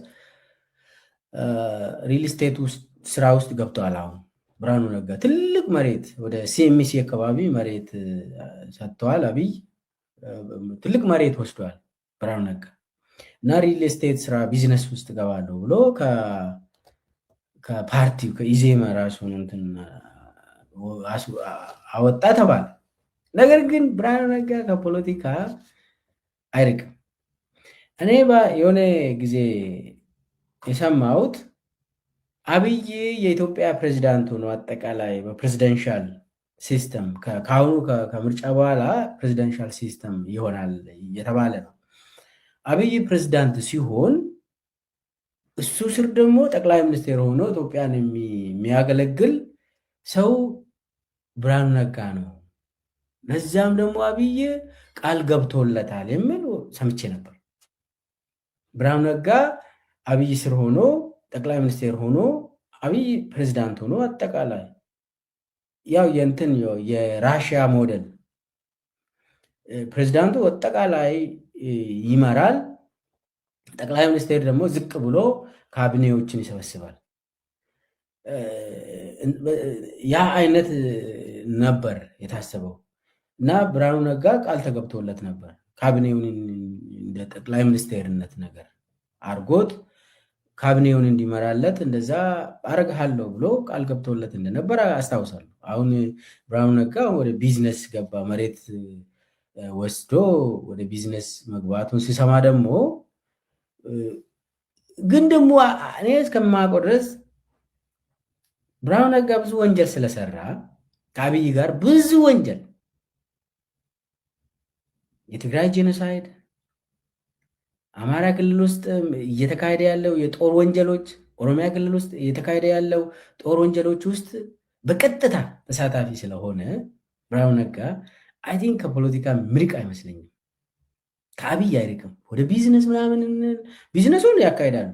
real estate ውስጥ ስራ ውስጥ ገብተዋል። አሁን ብርሃኑ ነጋ ትልቅ መሬት ወደ ሲኤምሲ አካባቢ መሬት ሰጥተዋል። አብይ ትልቅ መሬት ወስደዋል ብርሃኑ ነጋ እና real estate ስራ ቢዝነስ ውስጥ ገባለሁ ብሎ ከፓርቲው ከኢዜማ ራሱን እንትን አወጣ ተባለ። ነገር ግን ብርሃኑ ነጋ ከፖለቲካ አይርቅም። እኔ የሆነ ጊዜ የሰማሁት አብይ የኢትዮጵያ ፕሬዚዳንት ሆኖ አጠቃላይ በ presidential system ከአሁኑ ከምርጫ በኋላ presidential system ይሆናል እየተባለ ነው። አብይ ፕሬዚዳንት ሲሆን እሱ ስር ደግሞ ጠቅላይ ሚኒስቴር ሆኖ ኢትዮጵያን የሚያገለግል ሰው ብርሃኑ ነጋ ነው። ለዛም ደግሞ አብይ ቃል ገብቶለታል የሚል ሰምቼ ነበር። ብርሃኑ ነጋ አብይ ስር ሆኖ ጠቅላይ ሚኒስቴር ሆኖ አብይ ፕሬዚዳንት ሆኖ አጠቃላይ ያው የእንትን የራሽያ ሞዴል ፕሬዚዳንቱ አጠቃላይ ይመራል። ጠቅላይ ሚኒስቴር ደግሞ ዝቅ ብሎ ካቢኔዎችን ይሰበስባል። ያ አይነት ነበር የታሰበው እና ብርሃኑ ነጋ ቃል ተገብቶለት ነበር። ካቢኔውን እንደ ጠቅላይ ሚኒስቴርነት ነገር አድርጎት ካቢኔውን እንዲመራለት እንደዛ አረግሃለሁ ብሎ ቃል ገብቶለት እንደነበረ አስታውሳለሁ። አሁን ብርሃኑ ነጋ ወደ ቢዝነስ ገባ፣ መሬት ወስዶ ወደ ቢዝነስ መግባቱን ሲሰማ ደግሞ ግን ደግሞ እኔ እስከማውቀው ድረስ ብርሃኑ ነጋ ብዙ ወንጀል ስለሰራ ከአብይ ጋር ብዙ ወንጀል የትግራይ genocide፣ አማራ ክልል ውስጥ እየተካሄደ ያለው የጦር ወንጀሎች፣ ኦሮሚያ ክልል ውስጥ እየተካሄደ ያለው ጦር ወንጀሎች ውስጥ በቀጥታ ተሳታፊ ስለሆነ ብርሃኑ ነጋ I think ከፖለቲካ ምርቅ አይመስለኝም። ከአብይ አይርቅም። ወደ ቢዝነስ ምናምን ቢዝነሱን ያካሂዳሉ።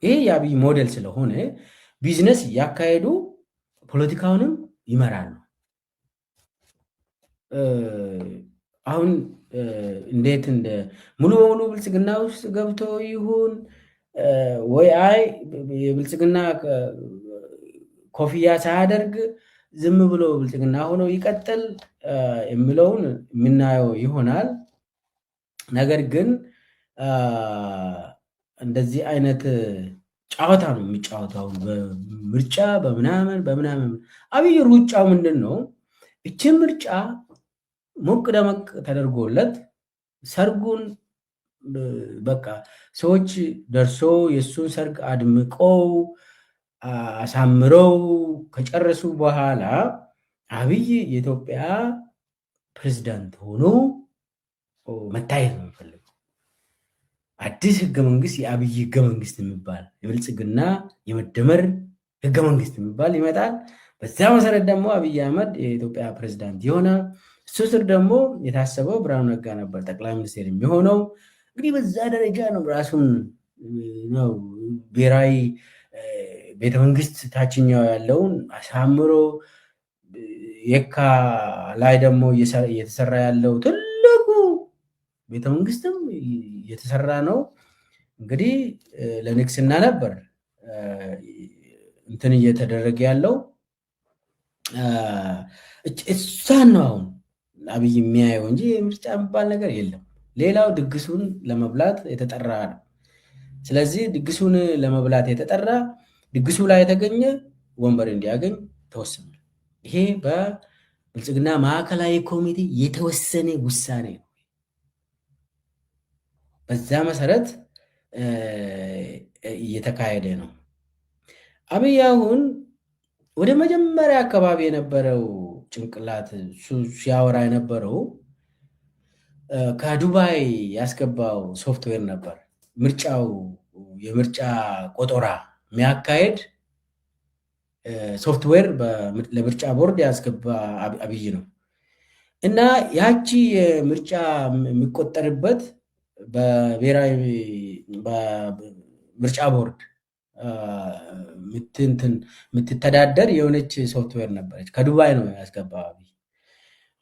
ይሄ የአብይ ሞዴል ስለሆነ ቢዝነስ እያካሄዱ ፖለቲካውንም ይመራሉ። አሁን እንዴት እንደ ሙሉ በሙሉ ብልጽግና ውስጥ ገብቶ ይሁን ወይ አይ የብልጽግና ኮፍያ ሳያደርግ ዝም ብሎ ብልጽግና ሆኖ ይቀጥል የሚለውን የምናየው ይሆናል። ነገር ግን እንደዚህ አይነት ጨዋታ ነው የሚጫወተው በምርጫ በምናምን በምናምን። አብይ ሩጫው ምንድን ነው? እችን ምርጫ ሞቅ ደመቅ ተደርጎለት ሰርጉን በቃ ሰዎች ደርሶ የእሱን ሰርግ አድምቀው አሳምረው ከጨረሱ በኋላ አብይ የኢትዮጵያ ፕሬዝዳንት ሆኖ መታየት ነው የሚፈልገው። አዲስ ህገ መንግስት፣ የአብይ ህገ መንግስት የሚባል፣ የብልጽግና የመደመር ህገ መንግስት የሚባል ይመጣል። በዚያ መሰረት ደግሞ አብይ አህመድ የኢትዮጵያ ፕሬዝዳንት ይሆናል። እሱ ስር ደግሞ የታሰበው ብርሃኑ ነጋ ነበር ጠቅላይ ሚኒስቴር የሚሆነው። እንግዲህ በዛ ደረጃ ነው ራሱን ነው ብሔራዊ ቤተመንግስት ታችኛው ያለውን አሳምሮ የካ ላይ ደግሞ እየተሰራ ያለው ትልቁ ቤተመንግስትም እየተሰራ ነው። እንግዲህ ለንግስና ነበር እንትን እየተደረገ ያለው። እሷን ነው አሁን አብይ የሚያየው እንጂ ምርጫ የሚባል ነገር የለም። ሌላው ድግሱን ለመብላት የተጠራ ነው። ስለዚህ ድግሱን ለመብላት የተጠራ ድግሱ ላይ የተገኘ ወንበር እንዲያገኝ ተወስኗል። ይሄ በብልጽግና ማዕከላዊ ኮሚቴ የተወሰነ ውሳኔ ነው። በዛ መሰረት እየተካሄደ ነው። አብይ አሁን ወደ መጀመሪያ አካባቢ የነበረው ጭንቅላት ሲያወራ የነበረው ከዱባይ ያስገባው ሶፍትዌር ነበር። ምርጫው የምርጫ ቆጠራ የሚያካሄድ ሶፍትዌር ለምርጫ ቦርድ ያስገባ አብይ ነው። እና ያቺ የምርጫ የሚቆጠርበት በብሔራዊ ምርጫ ቦርድ የምትተዳደር የሆነች ሶፍትዌር ነበረች። ከዱባይ ነው ያስገባው አብይ።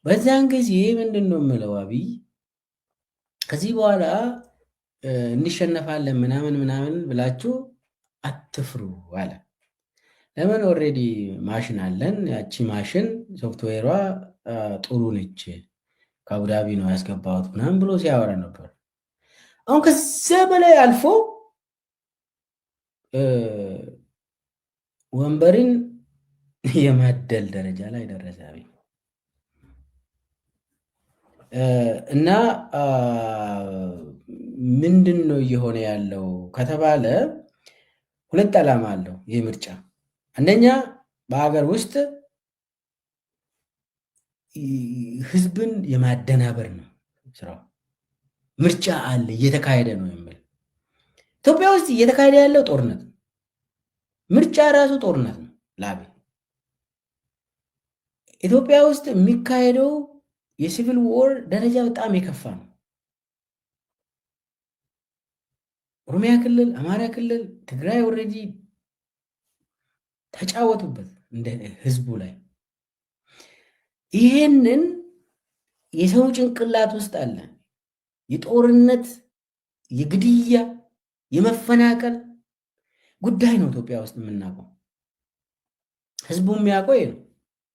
በዚያን ጊዜ ምንድን ነው የምለው አብይ ከዚህ በኋላ እንሸነፋለን ምናምን ምናምን ብላችሁ አትፍሩ አለ። ለምን already ማሽን አለን። ያቺ ማሽን ሶፍትዌሯ ጥሩ ነች፣ ከአቡዳቢ ነው ያስገባሁት ምናምን ብሎ ሲያወራ ነበር። አሁን ከዚያ በላይ አልፎ ወንበርን የማደል ደረጃ ላይ ደረሰ አብይ። እና ምንድን ነው እየሆነ ያለው ከተባለ ሁለት ዓላማ አለው ይህ ምርጫ። አንደኛ በሀገር ውስጥ ህዝብን የማደናበር ነው ስራው። ምርጫ አለ እየተካሄደ ነው የሚል፣ ኢትዮጵያ ውስጥ እየተካሄደ ያለው ጦርነት ነው። ምርጫ ራሱ ጦርነት ነው ለአብይ። ኢትዮጵያ ውስጥ የሚካሄደው የ civil war ደረጃ በጣም የከፋ ነው። ኦሮሚያ ክልል፣ አማራ ክልል፣ ትግራይ already ተጫወቱበት እንደ ህዝቡ ላይ። ይሄንን የሰው ጭንቅላት ውስጥ አለ የጦርነት፣ የግድያ፣ የመፈናቀል ጉዳይ ነው ኢትዮጵያ ውስጥ የምናውቀው። ህዝቡ የሚያውቀው ይሄ ነው።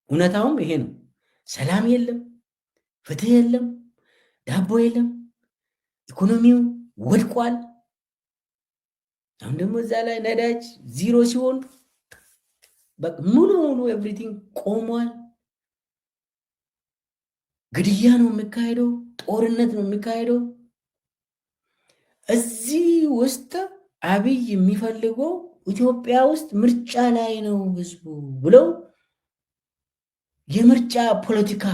እውነታውም ይሄ ነው። ሰላም የለም፣ ፍትህ የለም፣ ዳቦ የለም፣ ኢኮኖሚው ወድቋል። አሁን ደግሞ እዛ ላይ ነዳጅ ዚሮ ሲሆን ሙሉ በሙሉ everything ቆሟል። ግድያ ነው የሚካሄደው፣ ጦርነት ነው የሚካሄደው። እዚህ ውስጥ አብይ የሚፈልገው ኢትዮጵያ ውስጥ ምርጫ ላይ ነው ህዝቡ ብለው የምርጫ ፖለቲካ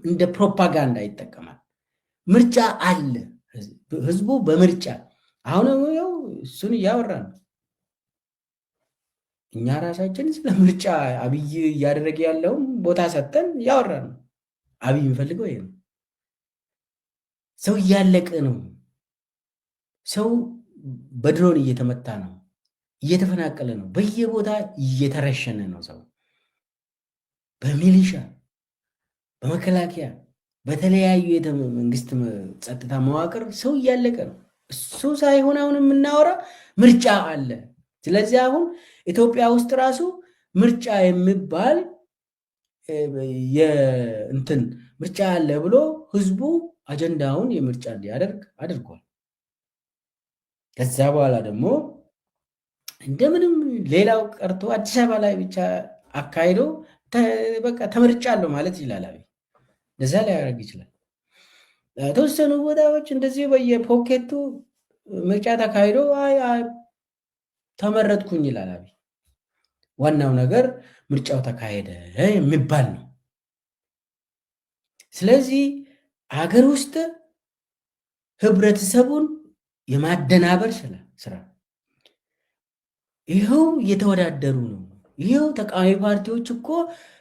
እንደ ፕሮፓጋንዳ ይጠቀማል። ምርጫ አለ፣ ህዝቡ በምርጫ አሁን ያው እሱን እያወራ ነው። እኛ ራሳችን ስለ ምርጫ አብይ እያደረገ ያለውን ቦታ ሰጥተን እያወራ ነው። አብይ የሚፈልገው ይሄ ነው። ሰው እያለቀ ነው። ሰው በድሮን እየተመታ ነው፣ እየተፈናቀለ ነው፣ በየቦታ እየተረሸነ ነው። ሰው በሚሊሻ፣ በመከላከያ፣ በተለያዩ የመንግስት ጸጥታ መዋቅር ሰው እያለቀ ነው። እሱ ሳይሆን አሁን የምናወራ ምርጫ አለ። ስለዚህ አሁን ኢትዮጵያ ውስጥ ራሱ ምርጫ የሚባል የእንትን ምርጫ አለ ብሎ ህዝቡ አጀንዳውን የምርጫ እንዲያደርግ አድርጓል። ከዛ በኋላ ደግሞ እንደምንም ሌላው ቀርቶ አዲስ አበባ ላይ ብቻ አካሂዶ በቃ ተመርጫለሁ ማለት ይችላል። አብይ እንደዛ ሊያደርግ ይችላል። ተወሰኑ ቦታዎች እንደዚህ በየፖኬቱ ምርጫ ተካሂዶ ተመረጥኩኝ ይላል አብይ። ዋናው ነገር ምርጫው ተካሄደ የሚባል ነው። ስለዚህ አገር ውስጥ ህብረተሰቡን የማደናበር ስራ ይኸው እየተወዳደሩ ነው። ይኸው ተቃዋሚ ፓርቲዎች እኮ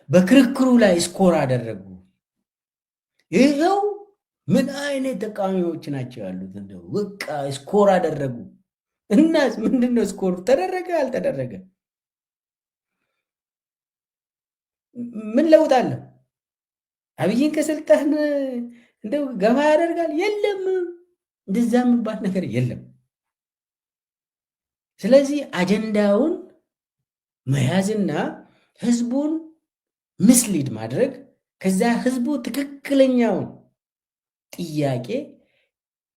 በክርክሩ ላይ score አደረጉ። ይኸው ምን አይነት ተቃዋሚዎች ናቸው ያሉት? እንደው በቃ score አደረጉ። እና ምንድነው score ተደረገ አልተደረገ ምን ለውጥ አለ? አብይን ከስልጣን እንደው ገፋ ያደርጋል? የለም፣ እንደዛ የሚባል ነገር የለም። ስለዚህ አጀንዳውን መያዝና ህዝቡን mislead ማድረግ፣ ከዛ ህዝቡ ትክክለኛውን ጥያቄ